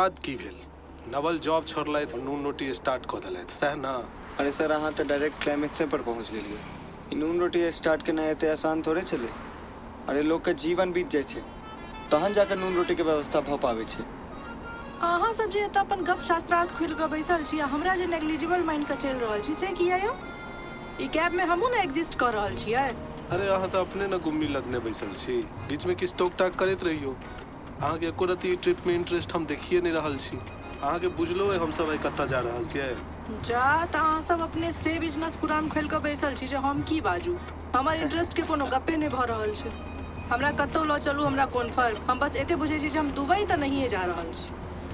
बाद की भेल? नवल जॉब छोड़लथि, नून रोटी स्टार्ट कऽ देलथि, सएह ने? अरे सर, अहाँ तऽ डायरेक्ट क्लाइमेक्से पर पहुँच गेलियै। ई नून रोटी स्टार्ट केनाइ एते आसान थोड़े छलै। अरे लोकके जीवन बीत जाइ छै तहन जाकऽ नून रोटीके व्यवस्था भऽ पाबै छै। अहाँ सब जे एतऽ अपन गप शास्त्रार्थ खोलि कऽ बैसल छी आ हमरा जे नेग्लिजिबल मानि कऽ चलि रहल छी से किया यौ? ई कैब मे हमहूँ ने एग्जिस्ट कऽ रहल छियै। अरे अहाँ तऽ अपने ने गुम्मी लदने बैसल छी, बीचमे किछु टोक टाक करैत रहियौ। अहाँके एको रत्ती ई ट्रिपमे इंटरेस्ट हम देखिए नहि रहल छी। अहाँके बुझलो अइ हमसब आइ कतऽ जा रहल छियै? जा तऽ अहाँ सब अपने से बिजनेस पुरान खोलि कऽ बैसल छी जे हम की बाजू। हमर इंटरेस्ट के कोनो गप्पे नहि भऽ रहल छै। हमरा कतहु लऽ चलू, हमरा कोन फर्क। हम बस एते बुझै छी जे हम दुबई तऽ नहिए जा रहल छी।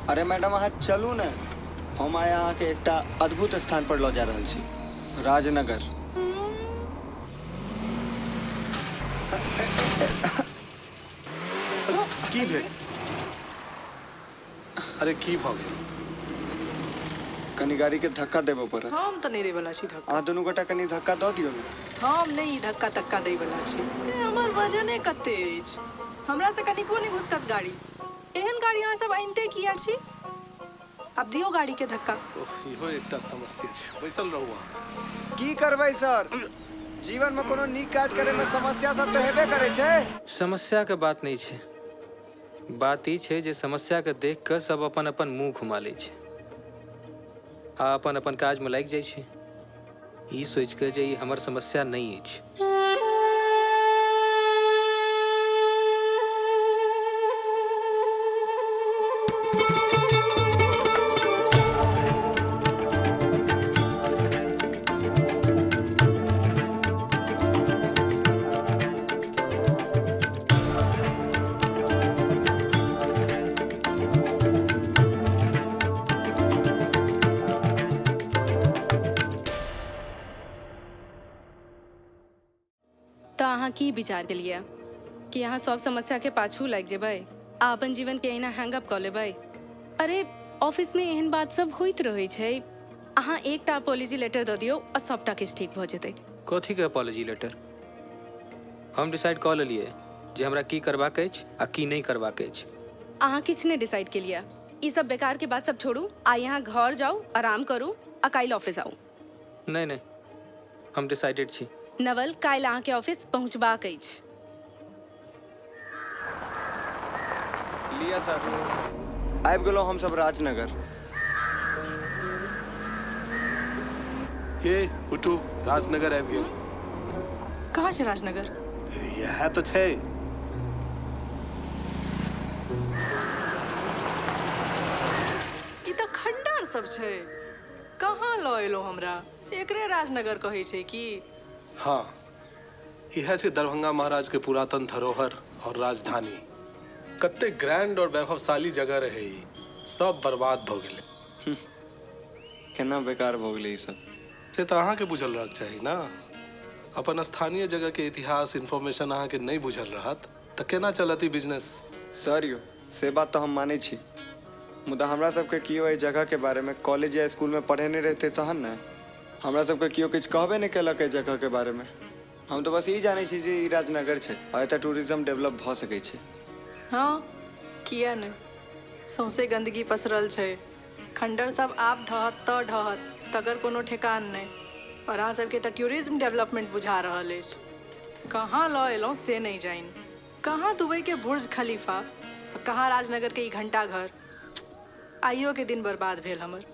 अरे मैडम, अहाँ चलू ने, हम आइ अहाँके एकटा अद्भुत स्थान पर लऽ जा रहल छी, राजनगर। की भेल? अरे की भऽ गेल? कनी गाड़ीके धक्का देबऽ पड़त। हम तऽ नहि दैवला छी धक्का। अहाँ दुनू गोटा कनी धक्का दऽ दियौ ने। हम नहि ई धक्का तक्का दैवला छी। ए, हमर वजने कते अछि, हमरा से कनिको नहि घुसकत गाड़ी। एहन गाड़ी अहाँ सब आनिते किया छी? आब दियौ गाड़ी के धक्का। ओह, इहो एकटा समस्या छै। बैसल रहू अहाँ। की करबै सर, जीवनमे कोनो नीक काज करैमे समस्या सब तऽ हेबे करै छै। समस्याके बात नहि छै, बात ई छै जे समस्याके देख कऽ सब अपन अपन मुँह घुमा लै छै आ अपन अपन काजमे लागि जाइ छै, ई सोचि कऽ जे ई हमर समस्या नहि अछि। तऽ अहाँ की विचार केलियै कि अहाँ सब समस्या के पाछू लागि जेबै आ अपन जीवन के एहिना हैंग अप कऽ लेबै? अरे ऑफिस में एहन बात सब होइत रहै छै। अहाँ एकटा अपोलॉजी लेटर दऽ दियौ आ सबटा किछु ठीक भऽ जेतै। कथीके अपॉलॉजी लेटर? हम डिसाइड कऽ लेलियै जे हमरा की करबाक अछि आ की नहि करबाक अछि। अहाँ किछु नहि डिसाइड केलियै। ई सब बेकार के बात सब छोड़ू, आइ अहाँ घर जाउ, आराम करू आ काल्हि ऑफिस आउ। नहि नहि, हम डिसाइडेड छी। नवल, काल्हि अहाँके ऑफिस पहुँचबाक अछि। लिअ सर, आबि गेलहुँ हमसब राजनगर। ए उठू, राजनगर आबि गेल। कहाँ छै राजनगर? इएह तऽ छै। ई तऽ खंडर सब छै। कहाँ लऽ एलहुँ हमरा? एकरे राजनगर कहै छै की? हाँ, इएह छै दरभंगा महाराज के पुरातन धरोहर और राजधानी। कते ग्रैंड और वैभवशाली जगह रहे ई, सब बर्बाद भऽ गेलै। केना बेकार भऽ गेलै ई सब? से तऽ अहाँके बुझल रहक चाही ने। अपन स्थानीय जगह के इतिहास इन्फॉर्मेशन अहाँके नहि बुझल रहत तऽ केना चलत ई बिजनेस? सर यौ, से बात तऽ हम मानै छी, मुदा हमरा सबके केओ एहि जगहके बारेमे कॉलेज या स्कूलमे पढ़ेने रहितै तहन ने। हमरा सबके केओ किछु कहबे नहि केलक एहि जगहके बारेमे। हम तऽ बस ई जानै छी जे ई राजनगर छै आ एतऽ टूरिज्म डेवलप भऽ सकै छै। हाँ, किया नहि, सौंसे गंदगी पसरल छै, खंडर सब आब ढहत तऽ ढहत, तकर कोनो ठेकान नहि। और अहाँ सबके तऽ टूरिज्म डेवलपमेंट बुझा रहल अछि। कहाँ लऽ एलहुँ से नहि जानि। कहाँ दुबई के बुर्ज खलीफा आ कहाँ राजनगर के ई घंटा घर। आइयो के दिन बर्बाद भेल हमर।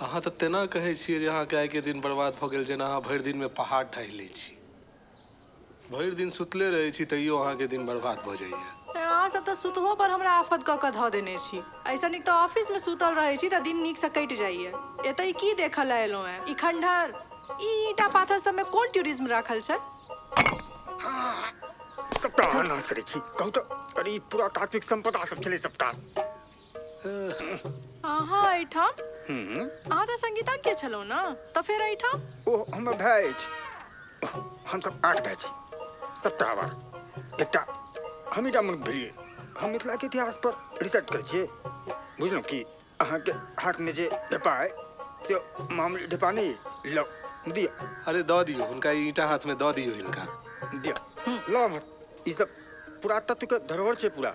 अहाँ तऽ तेना कहै छियै जे अहाँके आइके दिन बर्बाद भऽ गेल जेना अहाँ भरि दिनमे पहाड़ ढाहि लै छी। भरि दिन सुतले रहै छी तैयो अहाँके दिन बर्बाद भऽ जाइए। अहाँ सब तऽ सुतहो पर हमरा आफत कऽ कऽ धऽ देने छी। ऐसा नीक तऽ ऑफिस में सुतल रहै छी तऽ दिन नीकसँ कटि जाइए। एतऽ की देखऽ लए एलहुँ हेँ? ई खंडहर, ई ईंटा पाथर सबमे कोन टूरिज्म राखल छै? सबटा अहाँ नाश करै छी। कहू तऽ, अरे ई पुरातात्विक संपदा सब छलै सबटा। अहाँ एहिठाम? अहाँ तऽ संगीता के छलहुँ ने, तऽ फेर एहिठाम? ओ हमर भाय अछि। हमसब 8 भाय छी, सबटा आवार। एकटा हमीटा मूर्ख भेलियै। हम मिथिलाके इतिहास पर रिसर्च करै छियै। बुझलहुँ कि अहाँके हाथमे जे ढेपा अइ से मामूली ढेपा नहि अइ। लौ दिअ। अरे दऽ दियौ हुनका, ई ईंटा हाथमे दऽ दियौ हिनका। दिअ, लौ अमर। ई सब पुरातत्वके धरोहर छै पूरा।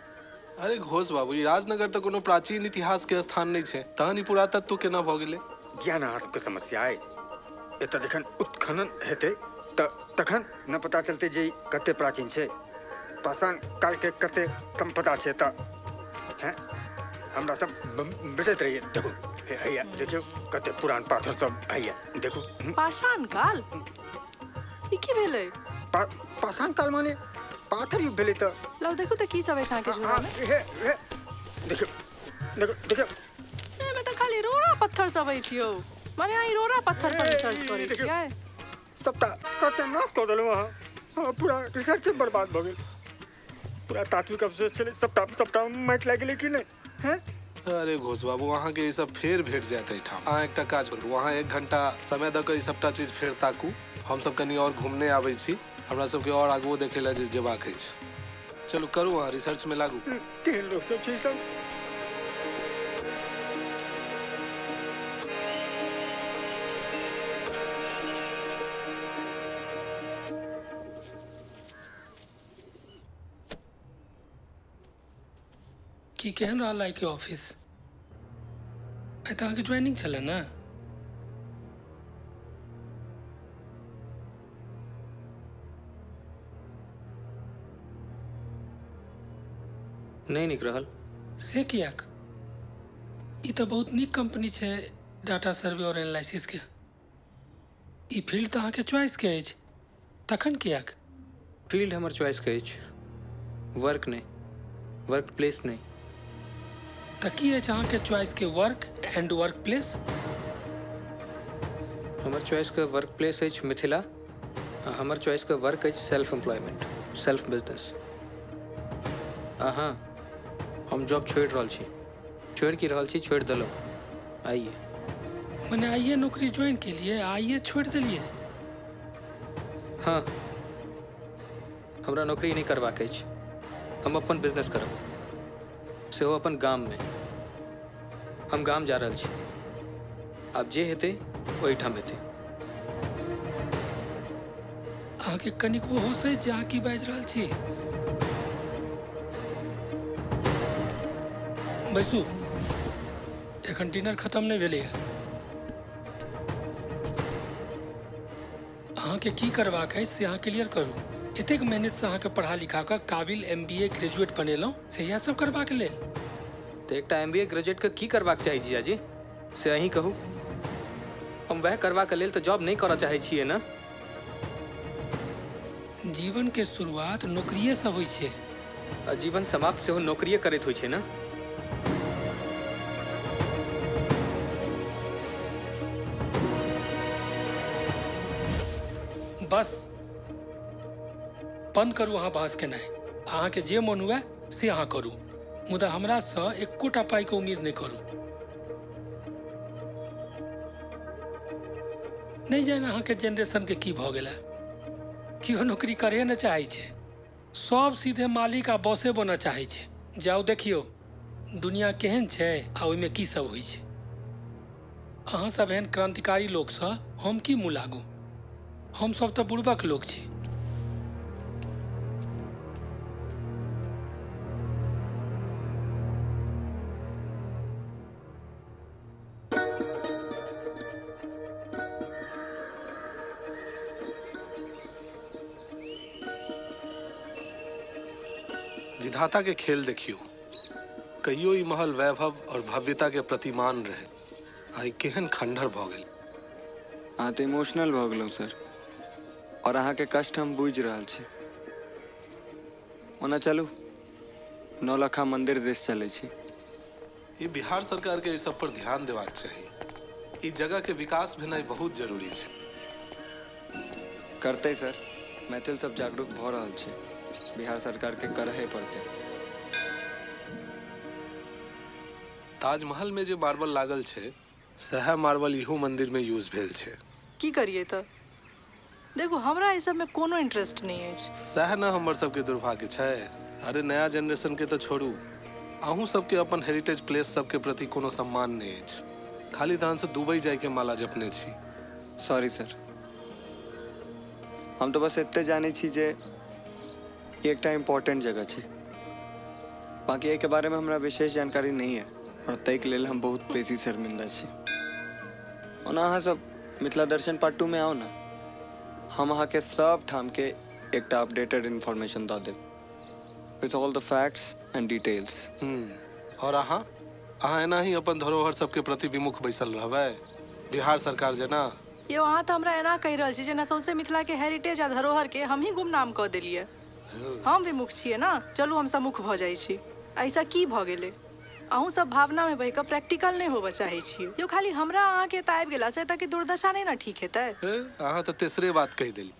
अरे घोष बाबू, ई राजनगर तऽ कोनो प्राचीन इतिहास के स्थान नहि छै, तहन ई पुरातत्व केना भऽ गेलै? ज्ञान अहाँ सबके समस्या अइ। एतऽ जखन उत्खनन हेतै तऽ तखन न पता चलतै जे ई कते प्राचीन छै, पाषाण कालके कते सम्पदा छै। तऽ हैं हमरा सब भेटैत रहिए। देखू हैया, देखियौ कते पुरान पाथर सब हैया, देखू। पाषाण काल ई की भेलै? पाषाण काल माने पाथर युग भेलै। तऽ लाउ देखू तऽ की सब अछि अहाँके झोरामे। हे हे, देखियौ देखियौ देखियौ, एहिमे तऽ खाली रोड़ा पत्थर सब अछि यौ। माने अहाँ ई रोड़ा पत्थर पर रिसर्च करै छियै? सबटा सत्यानाश कऽ देलहुँ अहाँ। हाँ, पूरा रिसर्च बर्बाद भऽ गेल। पूरा तात्विक अवशेष छलै, सबटा सबटा माटि लागि गेलै कि नहि? हैं अरे घोष बाबू, अहाँके ई सब फेर भेट जायत एहिठाम। अहाँ एकटा काज करू, अहाँ 1 घंटा समय दऽ कऽ ई सबटा चीज फेर ताकू। हमसब कनि आओर घूमने आबै छी, हमरा सबके आओर आगुओ देखै लए जे जेबाक अछि। चलू करू, अहाँ रिसर्च में लागू। केहन लोक सब छै सब। की केहन रहल आइके ऑफिस? आइ तऽ अहाँके ज्वाइनिंग छलै ने? नहि नीक रहल। से किएक? ई तऽ बहुत नीक कंपनी छै डाटा सर्वे और एनालिसिस के। ई फील्ड तऽ अहाँके चॉइस के अछि, तखन किएक? फील्ड हमर चॉइस के अछि, वर्क नहि, वर्क प्लेस नहि। तऽ की अछि अहाँके चॉइस के वर्क एंड वर्क प्लेस? हमर चॉइस के वर्क प्लेस अछि मिथिला, आ हमर चॉइस के वर्क अछि सेल्फ एम्प्लॉयमेंट, सेल्फ बिजनेस। आ हाँ, हम जॉब छोड़ि रहल छी। छोड़ि की रहल छी, छोड़ि देलहुँ आइए। मने आइए नौकरी ज्वाइन केलिए, आइए छोड़ि देलिए? हाँ, हमरा नौकरी नहि करबाक अछि, हम अपन बिजनेस करब, सेहो अपन गाममे। हम गाम जा रहल छी, आब जे हेतै ओहिठाम हेतै। अहाँके कनिको होश अछि जे अहाँ की बाजि रहल छी? बैसू, एखन डिनर खत्म नहि भेलैए। अहाँके की करबाक अछि से अहाँ क्लियर करू। एतेक मेहनतसँ अहाँके पढ़ा लिखा कऽ काबिल MBA graduate बनेलहुँ, से इएह सब करबाक लेल? तऽ एकटा MBA ग्रेजुएटके की करबाक चाही जीजाजी, से अहीं कहू। हम वएह करबाक लेल तऽ जॉब नहि करऽ चाहै छियै ने। जीवन के शुरुआत नौकरिएसँ होइ छै, आ जीवन समाप्त सेहो नौकरिए करैत होइ छै ने। बस बंद करू अहाँ बहस केनाइ। अहाँके जे मन हुए से अहाँ करू, मुदा हमरासँ एकोटा पाइके उम्मीद नहि करू। नहि जानि अहाँके जेनरेशनके की भऽ गेलै, केओ नौकरी करहे नहि चाहै छै, सब सीधे मालिक आ बॉसे बनऽ चाहै छै। जाउ देखियौ दुनिया केहन छै आ ओहिमे की सब होइ छै। अहाँ सब एहन क्रांतिकारी लोकसँ हम की मुँह लागू, हम सब तऽ बुड़बक लोक छी। विधाता के खेल देखियौ, कहियो ई महल वैभव और भव्यता के प्रतिमान रहे, आइ केहन खंडहर भऽ गेल। अहाँ तऽ इमोशनल भऽ गेलहुँ सर, और अहाँके कष्ट हम बुझि रहल छी। ओना चलू नौलखा मंदिर दिस चलै छी। ई बिहार सरकार के एहि सब पर ध्यान देबाक चाही। ई जगह के विकास भेनाइ बहुत जरूरी छै। करतै सर, मैथिल सब जागरूक भऽ रहल छै, बिहार सरकार के करहे पड़तै। ताजमहल में जे मार्बल लागल छै, सएह मार्बल इहो मंदिर में यूज भेल छै। की करिए तऽ? देखू हमरा एहि सबमे कोनो इंटरेस्ट नहि अछि। सएह ने हमर सबके दुर्भाग्य छै। अरे नया जनरेशन के तऽ छोड़ू, अहूँ सबके अपन हेरिटेज प्लेस सबके प्रति कोनो सम्मान नहि अछि। खाली तहन से दुबई जाइके माला जपने छी। सॉरी सर, हम तऽ बस एते जानै छी जे ई एकटा इम्पोर्टेंट जगह छै। बाकी एहिके बारेमे हमरा विशेष जानकारी नहीं है और ताहिके लेल हम बहुत बेसी शर्मिंदा छी। ओना अहाँ सब मिथिला दर्शन पार्ट 2 में आउ ना, हम अहाँके सब ठामके एकटा अपडेटेड इन्फॉर्मेशन दऽ देब with all the facts and details. और अहाँ अहाँ एना ही अपन धरोहर सबके प्रति विमुख बैसल रहबै बिहार सरकार जेना? यौ अहाँ तऽ हमरा एना कहि रहल छी जेना सौंसे मिथिलाके हेरिटेज आ धरोहरके हमही गुमनाम कऽ देलियै। हम विमुख छियै ना, चलू हम सम्मुख भऽ जाइ छी। ऐसा की भऽ गेलै? अहूँ सब भावनामे बहि कऽ प्रैक्टिकल नहि होबऽ चाहै छियै। यौ खाली हमरा अहाँके एतऽ आबि गेलासँ एतऽके दुर्दशा नहि ने ठीक हेतै। अहाँ तऽ तेसरे बात कहि देली।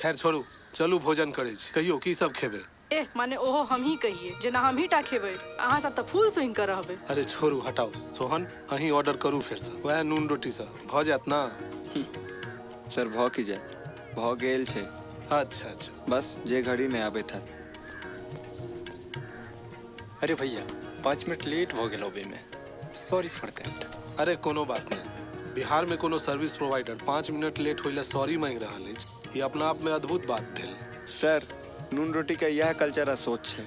खैर छोड़ू, चलू भोजन करै छी। कहियौ की सब खेबै? एह माने ओहो हमही कहियै जेना हमही टा खेबै, अहाँ सब तऽ फूल सुनि कऽ रहबै। अरे छोड़ू हटाउ, सोहन अहीं ऑर्डर करू फेरसँ, वएह नून रोटीसँ भऽ जायत ना? सर भऽ की जायत, भऽ गेल छै। अच्छा अच्छा, बस जे घड़ी नहि आबैत हैत। अरे भैया 5 मिनट लेट भऽ गेल अबैमे, सॉरी फॉर that. अरे कोनो बात नहि, बिहार में कोनो सर्विस प्रोवाइडर 5 मिनट लेट होइला सॉरी मांगि रहल अछि, ई अपना आप में अद्भुत बात भेल। सर नून रोटी के यह कल्चर आ सोच छै।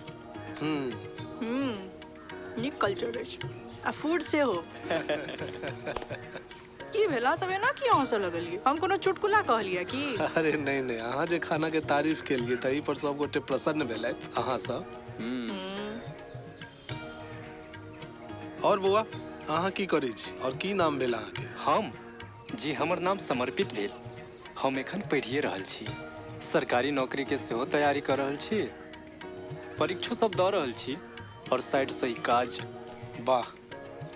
नीक कल्चर अछि आ फूड सेहो। की भेल अहाँ सब एना किया हँसऽ लगलियै? हम कोनो चुटकुला कहलियै की? अरे नहीं नहीं, अहाँ जे खाना के तारीफ केलियै ताहि पर सब गोटे प्रसन्न भेलथि अहाँ सब। और बौआ अहाँ की करै छी और की नाम भेल अहाँके? हम जी, हमर नाम समर्पित भेल। हम एखन पढ़िए रहल छी, सरकारी नौकरीके सेहो तैयारी कऽ रहल छी, परीक्षो सब दऽ रहल छी और साइडसँ ई काज। वाह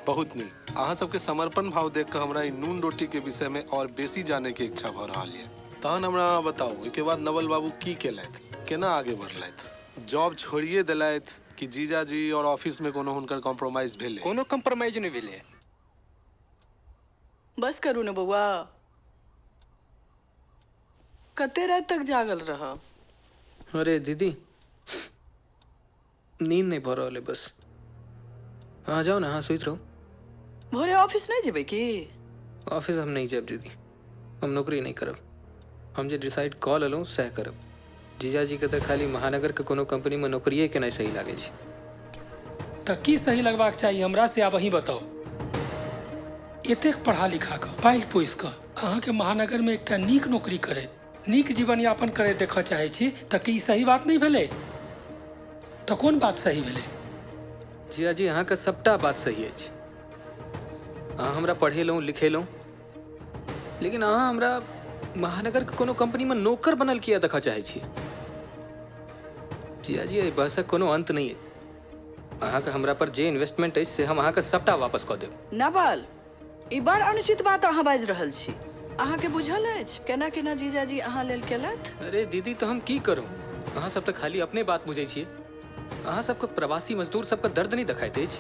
बहुत नीक, अहाँ सबके समर्पण भाव देख कऽ हमरा ई नून रोटी के विषय में और बेसी जाने के इच्छा भऽ रहल यऽ। तहन हमरा अहाँ बताउ ओहिके बाद नवल बाबू की केलथि, केना आगे बढ़लथि? जॉब छोड़िए देलथि कि जीजाजी और ऑफिस में कोनो हुनकर कॉम्प्रोमाइज भेलै? कोनो कॉम्प्रोमाइज नहि भेलै। बस करू ने बौआ, कते राति तक जागल रहब? अरे दीदी नींद नहीं भऽ रहल है बस। अहाँ जाओ ना, अहाँ सुति रहू। भोरे ऑफिस नहीं जेबै की? ऑफिस हम नहीं जायब दीदी, हम नौकरी नहीं करब। हम जे डिसाइड कऽ लेलहुँ सएह करब। जीजाजीके तऽ खाली महानगरके कोनो कंपनीमे नौकरिए केनाइ सही लागै छै। तऽ की सही लगबाक चाही हमरा से आब अहीं बताउ। एतेक पढ़ा लिखा कऽ पालि पोसि कऽ अहाँके महानगरमे एकटा नीक नौकरी करैत नीक जीवन यापन करैत देखऽ चाहै छी, तऽ की सही बात नहि भेलै? तऽ कोन बात सही भेलै? जीजाजी अहाँके सबटा बात सही अछि। अहाँ हमरा पढ़ेलहुँ लिखेलहुँ, लेकिन अहाँ हमरा महानगरके कोनो कंपनीमे नौकर बनल किया देखऽ चाहै छी? जीजाजी एहि बहसक कोनो अंत नहि अछि। अहाँके हमरा पर जे इन्वेस्टमेंट अछि से हम अहाँके सबटा वापस कऽ देब। नवल, ई बड़ अनुचित बात अहाँ बाजि रहल छी। अहाँके बुझल अछि केना केना जीजाजी अहाँ लेल केलथि? अरे दीदी तऽ हम की करूँ? अहाँ सब तऽ खाली अपने बात बुझै छियै। अहाँ सबके प्रवासी मजदूर सबके दर्द नहि देखाइत अछि?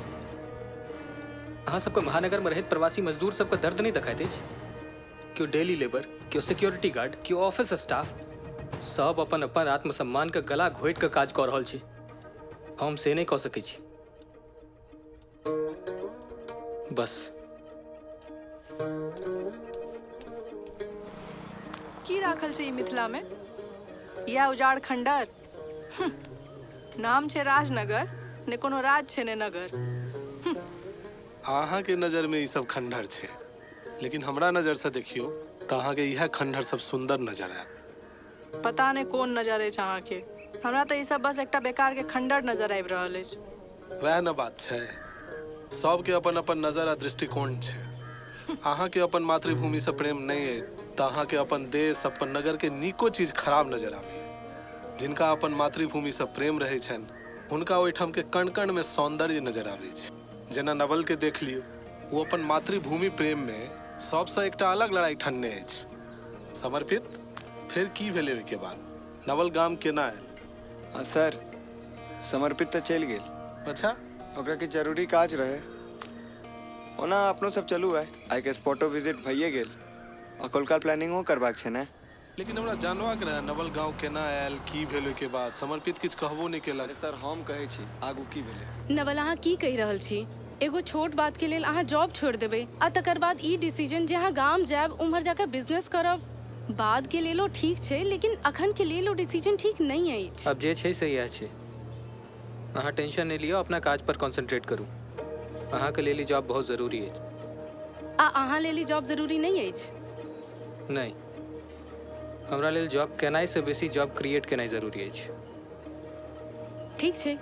अहाँ सबके महानगरमे रहैत प्रवासी मजदूर सबके दर्द नहि देखाइत अछि? केओ डेली लेबर, केओ सिक्योरिटी गार्ड, केओ ऑफिस स्टाफ, सब अपन अपन आत्मसम्मानके गला घोटि कऽ काज कऽ रहल छै। हम से नहि कऽ सकै छी। बस की राखल छै ई मिथिलामे? इएह उजाड़ खंडर, नाम छै राजनगर, ने कोनो राज छै ने नगर। अहाँके नजरमे ई सब खंडहर छै, लेकिन हमरा नजरसँ देखियौ तऽ अहाँके इएह खंडहर सब सुन्दर नजर आयत। पता नहि कोन नजर अछि अहाँके, हमरा तऽ ई सब बस एकटा बेकारके खंडहर नजर आबि रहल अछि। वएह ने बात छै, सबके अपन अपन नजर आ दृष्टिकोण छै। अहाँके अपन मातृभूमिसँ प्रेम नहि अछि तऽ अहाँके अपन देश अपन नगरके नीको चीज खराब नजर आबैए। जिनका अपन मातृभूमिसँ प्रेम रहै छनि हुनका ओहिठामके कण कणमे सौन्दर्य नजर आबै छै। जेना नवलके देख लियौ, ओ अपन मातृभूमि प्रेममे सबसँ एकटा अलग लड़ाई ठनने अछि। समर्पित, फेर की भेलै ओहिके बाद? नवल गाम केना आयल? सर समर्पित तऽ चलि गेल। अच्छा, ओकरा किछु जरूरी काज रहै। ओना अपनो सब चलू आइ, आइके स्पॉटो विजिट भइए गेल आ कोलका प्लानिंगो करबाक छै ने। लेकिन हमरा जानबाक रहै नवल गाँव केना आयल, की भेल ओहिके बाद? समर्पित किछु कहबो नहि केलक। सर हम कहै छी आगू की भेलै। नवल अहाँ की कहि रहल छी? एगो छोट बात के लेल अहाँ जॉब छोड़ि देबै आ तकर बाद ई डिसीजन जे अहाँ गाम जायब, उम्हर जाकऽ बिजनेस करब, बाद के लेल ओ ठीक छै, लेकिन अखन के लेल ओ डिसीजन ठीक नहि अछि। अब जे छै से इएह छै। अहाँ टेंशन नहि लिअ, अपना काज पर कॉन्सेंट्रेट करू। अहाँके लेल ई जॉब बहुत जरूरी अछि। आ अहाँ लेल ई जॉब जरूरी नहि अछि? नहि, हमरा लेल जॉब केनाइसँ बेसी जॉब क्रिएट केनाइ जरूरी अछि। ठीक छै,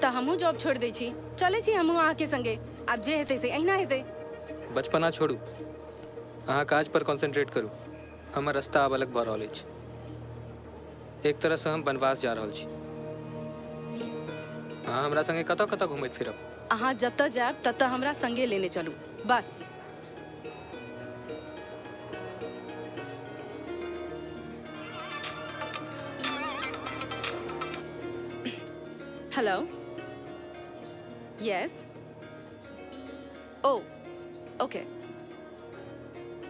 तऽ हमहूँ जॉब छोड़ि दै छी, चलै छी हमहूँ अहाँके संगे। आब जे हेतै से अहिना हेतै। बचपना छोड़ू, अहाँ काज पर कॉन्सेंट्रेट करू। हमर रास्ता आब अलग भऽ रहल अछि। एक तरहसँ हम वनवास जा रहल छी। अहाँ हमरा संगे कतऽ कतऽ घुमैत फिरब? अहाँ जतऽ जायब ततऽ हमरा संगे लेने चलू, बस। Hello, yes, oh okay,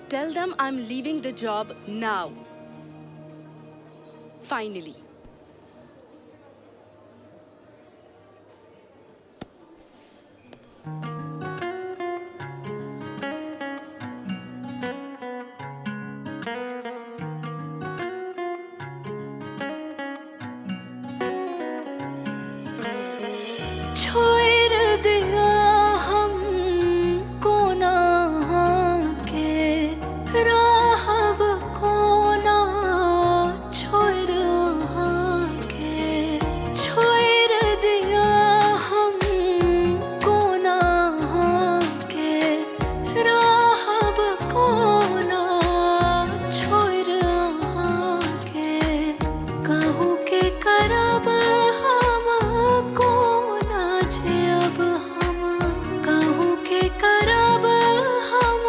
tell them I am leaving the job now, finally. छोड़ि दिअ हम कोना के रहब, कोना छोड़ि अहाँके। छोड़ि दिअ हम कोना के रहब, कोना छोड़ि अहाँके। कहूँ के करब हम, कोना जियब हम। कहूँ के करब हम,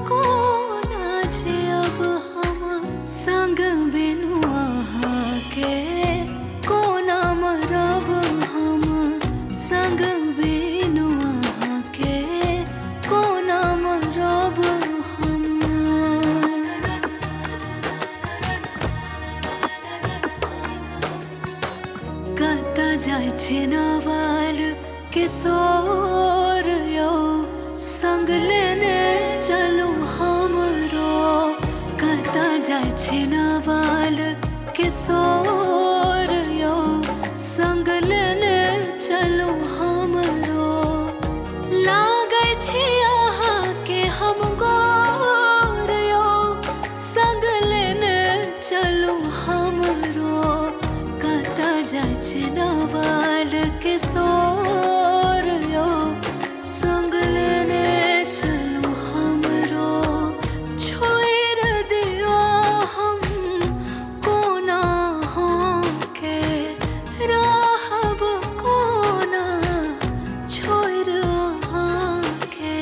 कोना जियब हम। संग बिनु अहाँके कोना मरब हम। संग बिनु अहाँके कोना मरब हम। कतऽ जाइ छै नवाल किशोर यौ, संग लेने चलू हमरो। कतऽ जाइ छै नवाल किशोर यौ, संग लेने चलू हमरो। लागै छी अहाँके हम गोर यौ, संग लेने चलू हमरो। कतऽ जाइ छै नवाल किशोर यौ, संग लेने चलू हमरो। छोड़ि दिअ हम कोना के रहब, कोना छोड़ि अहाँके।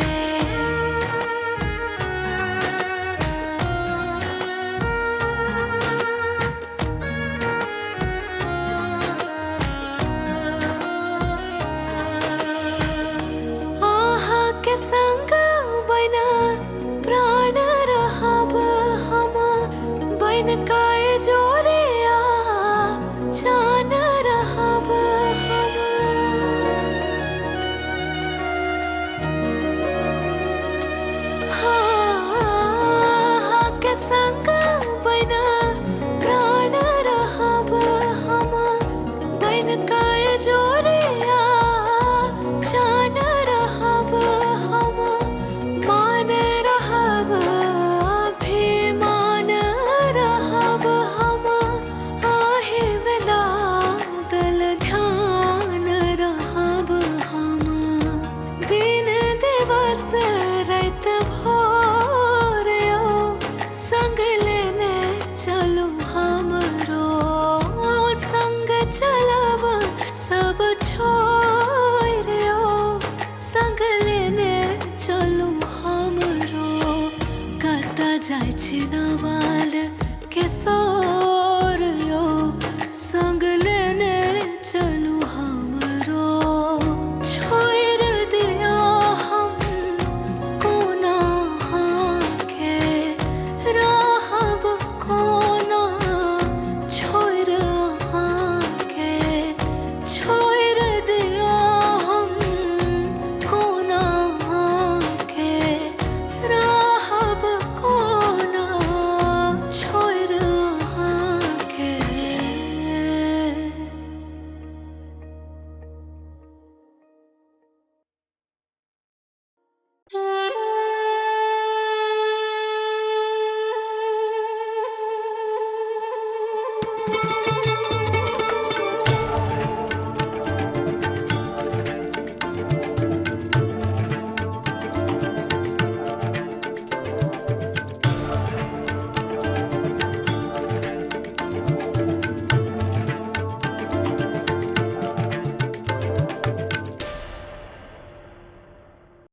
अहाँके संग बना प्राण रहब हम, बन कऽ